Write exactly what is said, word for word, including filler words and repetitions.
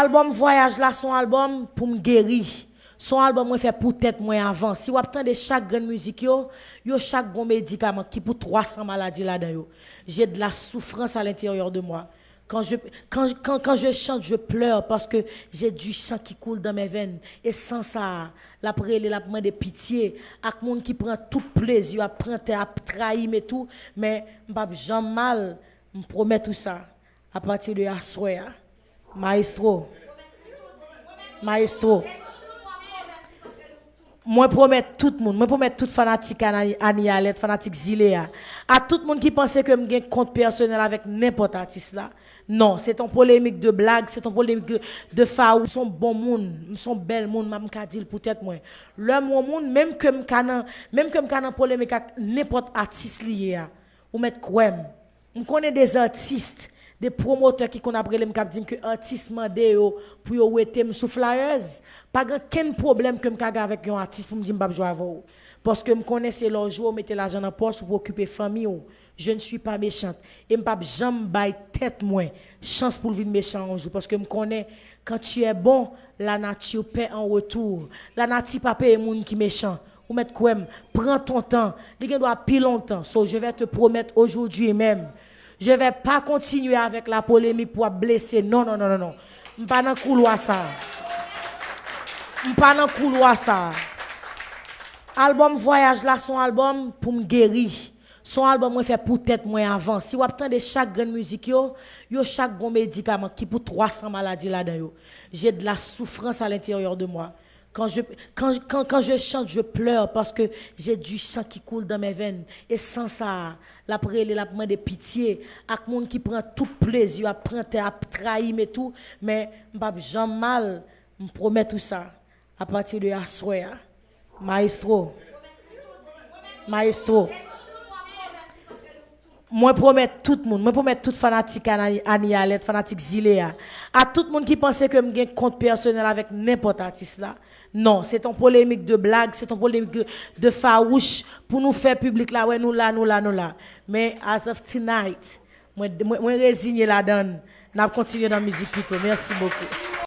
Albòm Vwayaj la se yon albòm pou m geri. Se yon albòm mwen fè pou tèt mwen avan. Si w ap tande chak grenn mizik yo, yo chak gon medikaman ki pou twa san maladi ladan yo. J'ai de la souffrance à l'intérieur de moi. Quand je, quand, quand, quand je chante, je pleure parce que j'ai du sang qui coule dans mes veines. E san sa a, l ap rele, l ap mande pitye. Ak moun ki pran tout plezi, ap pran tè, ap trayi m e tou. Men m p ap janm mal. M pwomèt ou sa. Apati de aswè a. Maestro. Maestro. Mwen pwomèt tout moun, mwen pwomèt tout fanatik Ani Alèt, fanatik Zile a, a tout moun ki panse ke m gen kont pèsonèl avèk nenpòt atis la. Non, se t on polemik de blag, se t on polemik de, de fawou. M s on bon moun, m s on bèl moun, m ka di l pou tèt mwen. Lè m wè yon moun, menm ke m ka nan, menm ke m ka nan polemik ak nenpòt atis li ye a, ou mèt kwè m. M konnen de atis, de pwomotè ki konn ap rele m, k ap di m ke atis mande yo pou yo wete m sou flyers. Pa gen kenn pwoblèm ke m ka gen avèk yon atis pou m di m p ap jwe avè w. Paske m konnen se lè w jwe, w mete lajan nan pòch ou pou okipe fanmi w. Je ne suis pas méchante. E m p ap janm bay tèt mwen chans pou l vin mechan yon jou. Paske m konnen, quand tu es bon, la nature paie en retour. Lanati pa peye moun ki mechan. Ou mèt kwè m, pran ton tan. Li gen dwa pi lontan. So, je vais te promettre aujourd'hui même. Je vais pas continuer avec la polémique pou ap blese. Non, non, non, non, non. M pa nan koulwa sa. M pa nan koulwa sa. Albòm Vwayaj la se yon albòm pou m geri. Se yon albòm mwen fè pou tèt mwen avan. Si w ap tande chak grenn mizik yo, yo chak gon medikaman ki pou twa san maladi ladan yo. J'ai de la souffrance à l'intérieur de moi. Quand je, quand, quand, quand je chante, je pleure parce que j'ai du sang qui coule dans mes veines. E san sa a, l ap rele, l ap mande pitye. Ak moun ki pran tout plezi, ap pran tè, ap trayi m e tou. Men m p ap janm mal. M pwomèt ou sa. Apati de aswè a. Maestro. Maestro. Mwen pwomèt tout moun, mwen pwomèt tout fanatik Ani, Ani Alèt, fanatik Zile a, a tout moun ki panse ke m gen kont pèsonèl avèk nenpòt atis la. Non, se t on polemik de blag, se t on polemik de, de fawouch pou nou fè piblik la wè nou la, nou la, nou la. Men as of tonight, mwen, mwen, mwen reziye ladan l. N ap kontinye nan mizik pito. Mèsi bokou.